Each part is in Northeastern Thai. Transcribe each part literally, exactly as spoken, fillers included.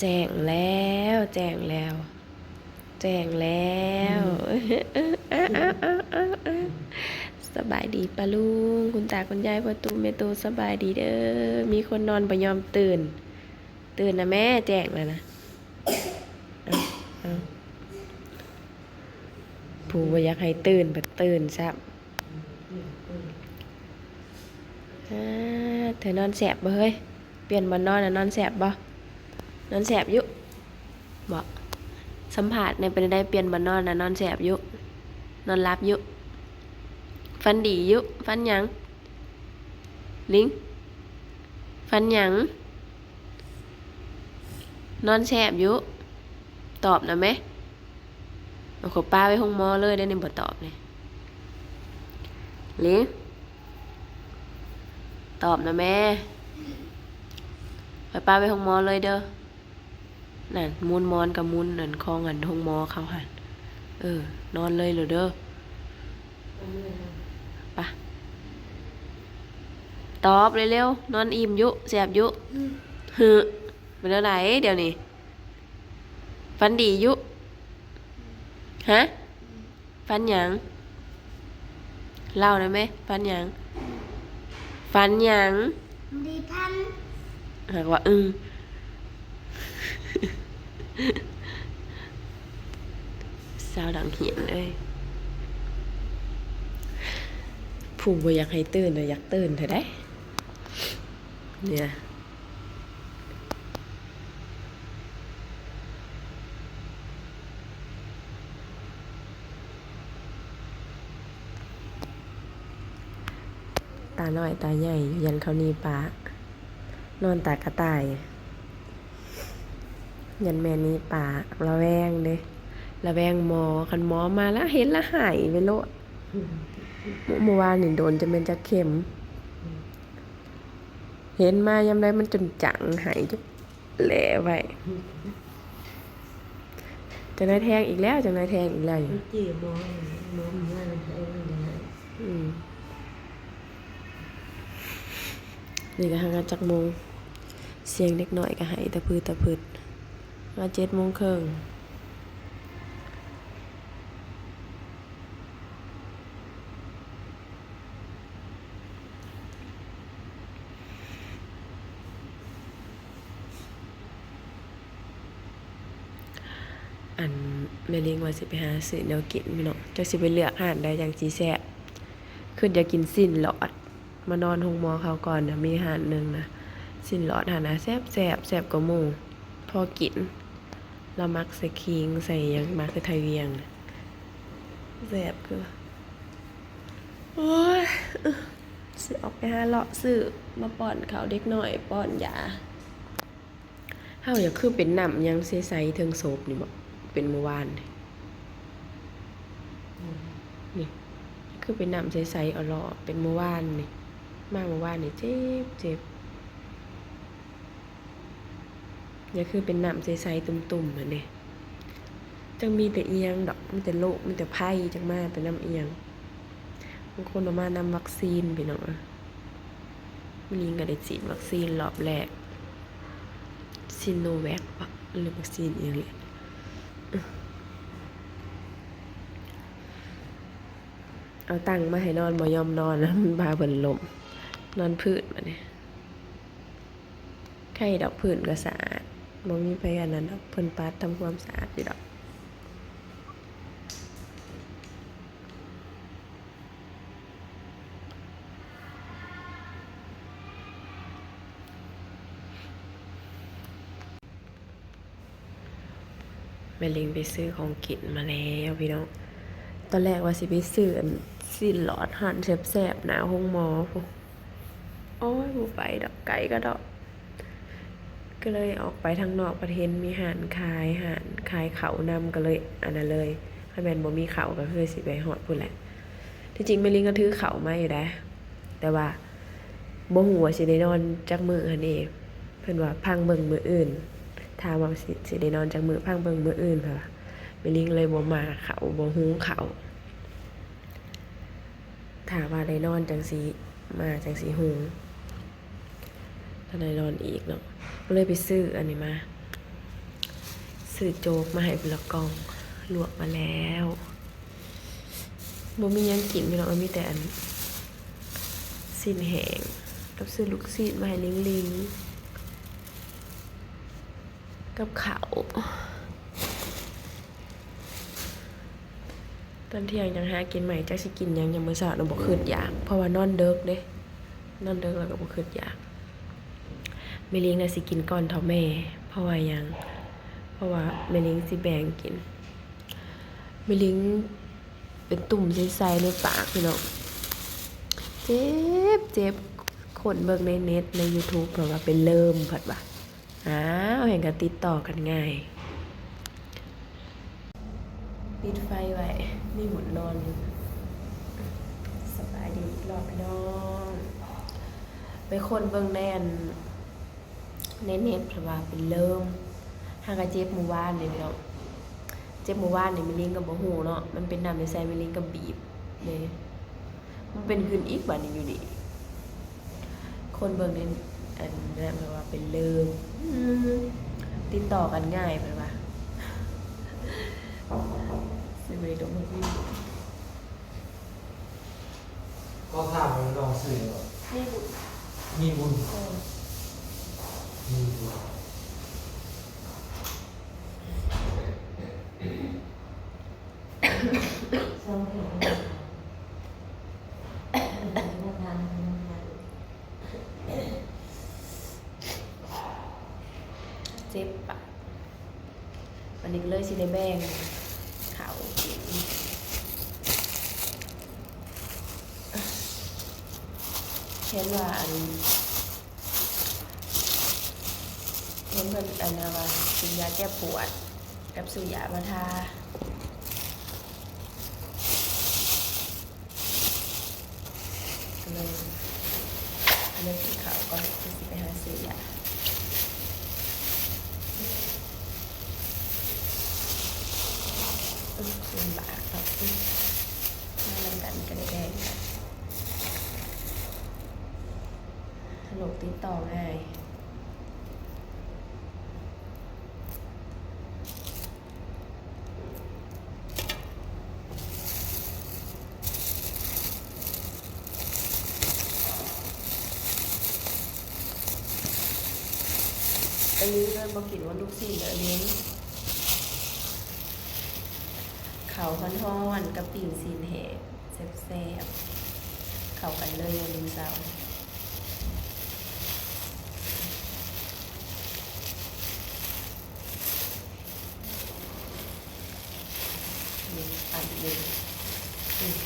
แจ้งแล้ว แจ้งแล้ว แจ้งแล้ว สบายดีป้าลุง คุณตาคุณยาย พ่อตู้แม่ตู้ สบายดีเด้อ มีคนนอนบ่ยอมตื่น ตื่นนะแม่ แจ้งแล้วนะ เอา เอา ผู้บ่อยากให้ตื่น บัดตื่นซ้ำ อ่า เธอนอนแซบบ่เฮ้ย เปลี่ยนบ่อนนอนน่ะ นอนแซบบ่ นอนแซบอยู่บ่ สัมภาษณ์แหน่ เป็นจั่งใด เปลี่ยนบ่อนนอนน่ะ นอนแซบอยู่ นอนหลับอยู่ ฝันดีอยู่ ฝันหยัง ลิง ฝันหยัง นอนแซบอยู่ ตอบนะแม่ เอาเขาป้าไปโรงหมอเลยได้นี่ บ่ตอบนี่ ลิง ตอบนะแม่ ไปป้าไปโรงหมอเลยเด้อ นั่น หมุนหมอนกับหมุนนั่น ของอันโรงหมอเขาหั่น เออ นอนเลยโลดเด้อ ไป ตอบเร็วๆ นอนอิ่มอยู่ แซบอยู่ อืม หือ เป็นจั่งใดเดี๋ยวนี้ ฝันดีอยู่ ฮะ ฝันหยัง เล่าได้ไหม ฝันหยัง ฝันหยัง บ่ได้ฝัน หากว่า อือ สาวดังเหียนเอ้ย ผู้บ่อยากให้ตื่นน่ะ อยากตื่นเท่าใด เนี่ย ตาน้อยตาใหญ่อยู่ ยันเขาหนีป้า นอนตากระต่าย ยันแม่หนีป้า ระแวงเด้ ระแวงหมอ คันหมอมาแล้วเห็นแล้วหายไปโลด เมื่อ เมื่อวานนี่โดนจะแม่นจักเข็ม เห็นมายามใดมันจนจัง หายจนแหล่ไว้ จังได้แทงอีกแล้ว จังได้แทงอีกแล้วอยู่ มันเจ็บหมอ หมอมันว่ามันแทงมันได้ อืม นี่ก็หากันจักโมง เสียงเด็กน้อยก็ไห้ตะพืดตะพืด มาเจ็ดโมงครึ่ง อันแม่ลิงว่าสิไปหาซื้อแนวกินพี่น้อง จักสิไปเลือกร้านใดจั่งสิแซ่บ คืออยากกินซี้นหลอด มานอนโรงหมอเขาก่อนนะ มีร้านหนึ่งนะ ซี้นหลอดหั่นนะ แซ่บแซ่บ แซ่บกว่าหมู่ พอกิน แล้วมักใส่ขิง ใส่หยัง มักคือไทยเวียงนะ แซ่บคือ โอ้ย สิออกไปหาเลาะซื้อ มาป้อนข้าวเด็กน้อย ป้อนยา เฮาอยากคือเป็นน้ำหยังใสๆ เทิงศพนี่บ่ เป็นเมื่อวานนี่ นี่ คือเป็นน้ำใสๆ เอาเลาะ เป็นเมื่อวานนี่ มาเมื่อวานนี่ เจ็บ เจ็บ อยากคือเป็นน้ำใสๆ ตุ่มๆ หั่นเด้ จักมีแต่อิหยังดอก มีแต่โรค มีแต่ภัย จักมาแต่นำอิหยัง บางคนเอามานำวัคซีนพี่น้อง แม่ลิงก็ได้ฉีดวัคซีนรอบแรก ซิโนแวคปะ หรือวัคซีนอิหยังนี่ เอาตั้งมาให้นอน บ่ยอมนอนนะ มันพาเพิ่นล้ม นอนพื้นบัดนี้ ไข้ดอก พื้นก็สะอาด บ่มีไผอันนั้นดอก เพิ่นปัดทำความสะอาดอยู่ดอก แม่ลิงไปซื้อของกินมาแล้วพี่น้อง ตอนแรกว่าสิไปซื้ออันซี้นหลอด ร้านแซ่บๆ หน้าโรงหมอพู้น โอ้ย บ่ไปดอก ไกลกะดอก ก็เลยออกไปทางนอก พัดเห็นมีร้านขาย ร้านขายข้าวนำ ก็เลยอันนั้นเลย คันแม่นบ่มีข้าวก็คือสิไปฮอดพู้นแหละ ที่จริงแม่ลิงก็ถือข้าวมาอยู่เด้ แต่ว่าบ่ฮู้ว่าสิได้นอนจักมื้อหั้นเด้ เพิ่นว่าพังเบิ่งมื้ออื่น ถามว่าสิ สิได้นอนจักมื้อ พังเบิ่งมื้ออื่น เพิ่นว่า แม่ลิงเลยบ่มาข้าว บ่หุงข้าว ถ้าว่าได้นอนจั่งสิมา จั่งสิหุง ถ้าได้นอนอีกเนาะ ก็เลยไปซื้ออันนี้มา ซื้อโจ๊กมาให้พุ้นละกล่อง ลวกมาแล้ว บ่มีหยังกินพี่น้อง มันมีแต่อัน ซี้นแห้ง กับซื้อลูกซี้นมาให้หลิงหลิง กับข้าว ตอนเที่ยงจั่งหากินใหม่ จักสิกินหยัง ยามมื้อเช้าน่ะบ่คิดอยาก เพราะว่านอนดึกเด้ นอนดึกแล้วก็บ่คิดอยาก แม่หลิงน่ะสิกินก่อนเฒ่าแม่ เพราะว่าหยัง เพราะว่าแม่หลิงสิแบ่งกิน แม่หลิงเป็นตุ่มใสๆในปากพี่น้อง เจ็บ เจ็บ คนเบิ่งในเน็ต ในยูทูบ เพิ่นว่าเป็นเริ่ม เพิ่นว่า อ้าว แฮ่งก็ติดต่อกันง่าย ปิดไฟไว้ มีหมุนนอนอยู่ สบายดีอีกรอบพี่น้อง ไปคนเบิ่งในอัน ในเน็ต เพิ่นว่าเป็นเริ่ม หากะเจ็บมื้อวานนี่พี่น้อง เจ็บมื้อวานนี่แม่หลิงก็บ่ฮู้เนาะ มันเป็นน้ำใสๆ แม่หลิงก็บีบเด้ มันเป็นขึ้นอีกบัดนี้อยู่นี่ คนเบิ่งในอันนั้นเพิ่นว่าเป็นเริ่ม อืม ติดต่อกันง่ายเพิ่นว่า สิบ่ได้ดมให้พี่ ก็ถามว่าน้องซื้อหยังบ่ มีบุญ มีบุญ เออ มีบุญ เจ็บปาก วันนี้ก็เลยสิได้แบ่งข้าวกิน เห็นว่าอัน เห็นเพิ่นอันนั้นว่ากินยาแก้ปวด กับซื้อยามาทา ก็เลย เลือกกินข้าวก่อน ก็สิไปหาซื้อยา อืม ลำบากเนาะ อืม มานำกันก็ได้แบ่งกัน โรคติดต่อง่าย อันนี้เลยบ่กินว่าลูกชิ้นอันนี้ ข้าวฮ้อนๆ กับปิ้งชิ้นแห้งแซ่บๆ เข้ากันเลยยามมื้อเช้า นี่ปั่นเลย อืม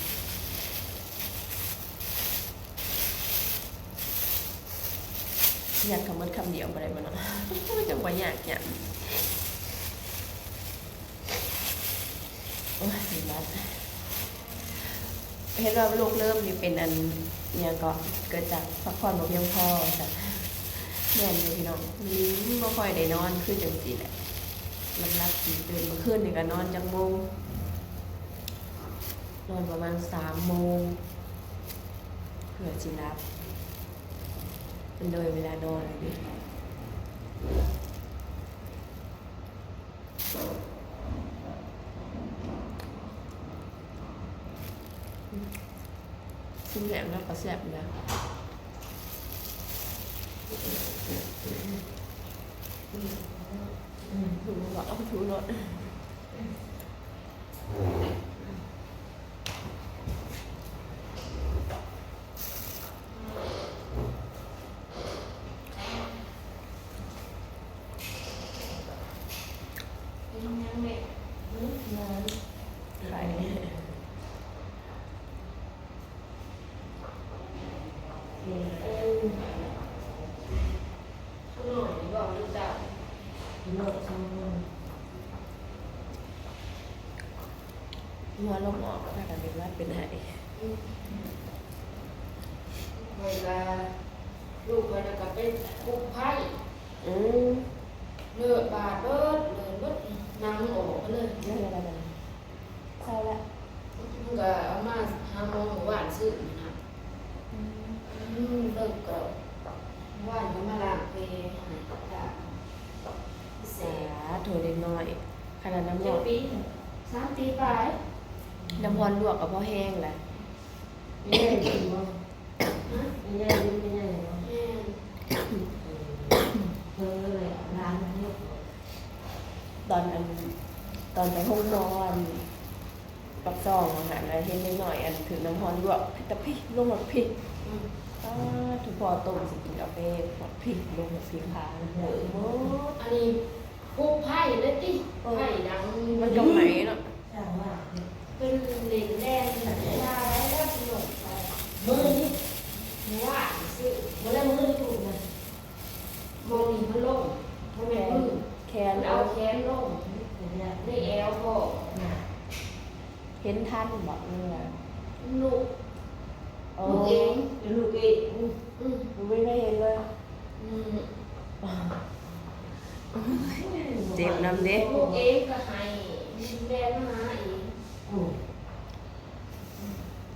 ยัดเข้าหมดคำเดียวบ่ได้บ่เนาะ จั่งบ่อยากหยัง โอ้ย สิรัด เห็นว่าโรคเริ่มนี่เป็นอัน อิหยังก็ เกิดจากพักผ่อนบ่เพียงพอ ว่าซั่น แม่นอยู่พี่น้อง มื้อนี้บ่ค่อยได้นอน คือจั่งซี้แหละ หลับๆ ตื่นๆ เมื่อคืนนี่ก็นอนจักโมง นอนประมาณสามโมง เพื่อสิหลับ เป็นเลยเวลานอนเลยเด้ ชิ้นแห้งแล้วก็แซ่บอยู่นะ อืม ถูกแล้ว ถูกแล้ว หัวลมออกแล้วค่ะ เป็นหวัดเป็นไอ เวลาลูกมันก็ไปปลุกไพ่ อืม เลือดบาดเบิด เลือดเบิด หนังออกเลย แล้วอะไรกัน เศร้าละ มันก็เอามาหาหมอเมื่อวานซืนนี่นะ อืม อืม เลิกก็ เมื่อวานก็มาล้างแผลให้ สาธุเด็กน้อย น้ำร้อน จักปี สามปีปลาย น้ำร้อนลวกก็พอแห้งแหละ ไม่ใหญ่จริงบ่ ฮะ ไม่ใหญ่ ไม่ใหญ่บ่ แม่น เออ เพิ่นเลยร้านเฮ็ด ตอนอัน ตอนไปโฮงหมออัน ปากซองอะค่ะ แล้วเห็นเด็กน้อยอันถือน้ำร้อนลวก พิตาพิลงมาพิ อืม อ้า ทุกพ่อต้มสิกินกาแฟ พิลงมาพิขา เออ หมด อันนี้ ผูกไพ่เลยติ เออ ไพ่ดัง มันก็ไหมเนาะ อย่างว่า เป็นเหล็กแดง เป็นอะไรแล้วพี่น้อง มือนี่ ว่าซื้อ บ่ได้มือถูกนะ มองนี่มันลง บ่แม่นมือ แขน มันเอาแขนลง ในแอวพ่อ น่ะ เห็นทันบ่ หรือว่า ลูก อ๋อ ลูกเอง เป็นลูกเอง อืม อืม บ่มีใครเห็นเลย อืม เจ็บนำเด้ ลูกเองก็ให้ แม่มาหาเอง อืม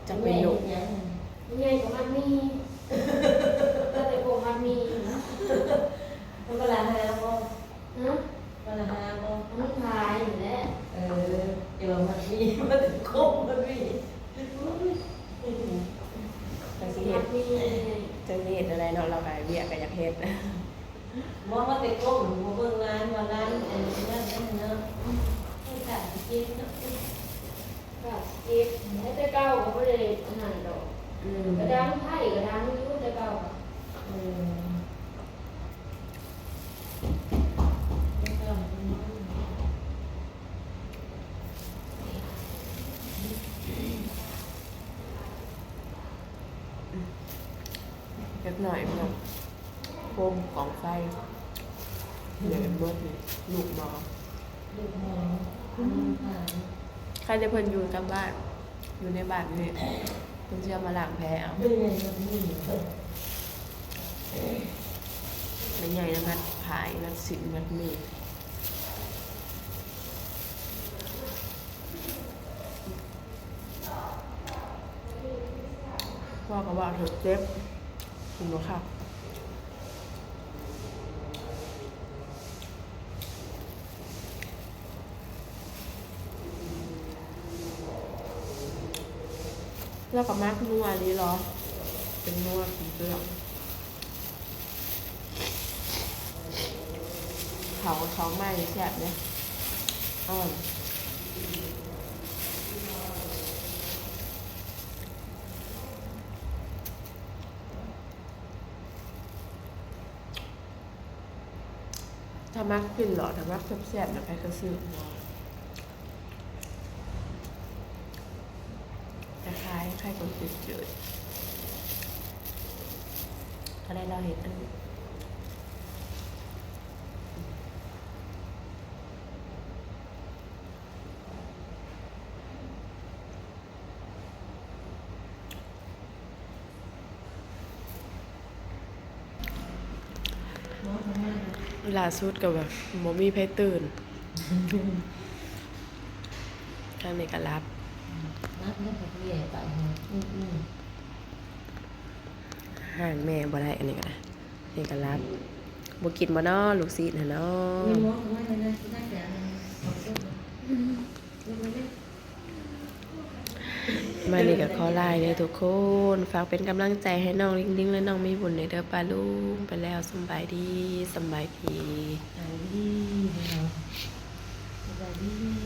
จักเป็นลูก แม่เฮ็ดหยัง แม่ก็มักมี ก็แต่พวกมักมี มันก็ละหาบ่ ฮะ มันละหาบ่ มันขายอยู่แหละ เออ เดี๋ยวมันมี มันถึงครบมันมี จักสิเฮ็ด จักสิเฮ็ดอะไรเนาะ เราก็เวียกก็อยากเฮ็ด บ่ว่าแต่ก้ม บ่เบิ่งร้าน ว่าร้านอันนั้นนั่นเนาะ ให้กะสิเก็บเนาะ กะสิเก็บ แต่เก่าก็บ่ได้อันนั้นดอก อืม กระดังไพ่กระดังอยู่แต่เก่า เออ เล็กน้อยเนาะ โคมกองไฟ เหลือเบิดนี่ ลูกหมอ ลูกหมอ อืม ใครได้เพิ่นอยู่กับบ้าน อยู่ในบ้านนี่ เพิ่นสิเอามาล้างแผลเอา เป็นไงมันมี แม่ใหญ่นะ มัดผาย มัดสิน มัดมีด พ่อก็ว่าเถอะเจ็บ กินบ่คัก แล้วก็มักนัวดีเหรอ เป็นนัวกินเปลือก เขา เขาไหม้แซ่บเด้อ อร่อย ถ้ามักกินเหรอ ถ้ามักแซ่บๆ นะ ใครก็ซื้อ คล้ายๆ ไข่คนจืดๆ ก็ได้เราเห็นอันนี้ ล่าสุดก็แบบบ่มีไผตื่น ทางนี้ก็หลับ นับนับกับแม่ไป อืมอืม ห่างแม่บ่ได้ อันนี้ก็ได้ นี่ก็หลับ บ่กินบ่น้อ ลูกศิษย์หั่นน้อ มีหมอเข้ามาในนั้น ที่นั่งแถวนั้น ขอบคุณ มานี่ก็ขอลาเด้อทุกคน ฝากเป็นกำลังใจให้น้องลิงลิงและน้องมีบุญเด้อ ป้าลุงไปแล้ว สำบายดี สำบายดี สบายดีเนาะ สบายดี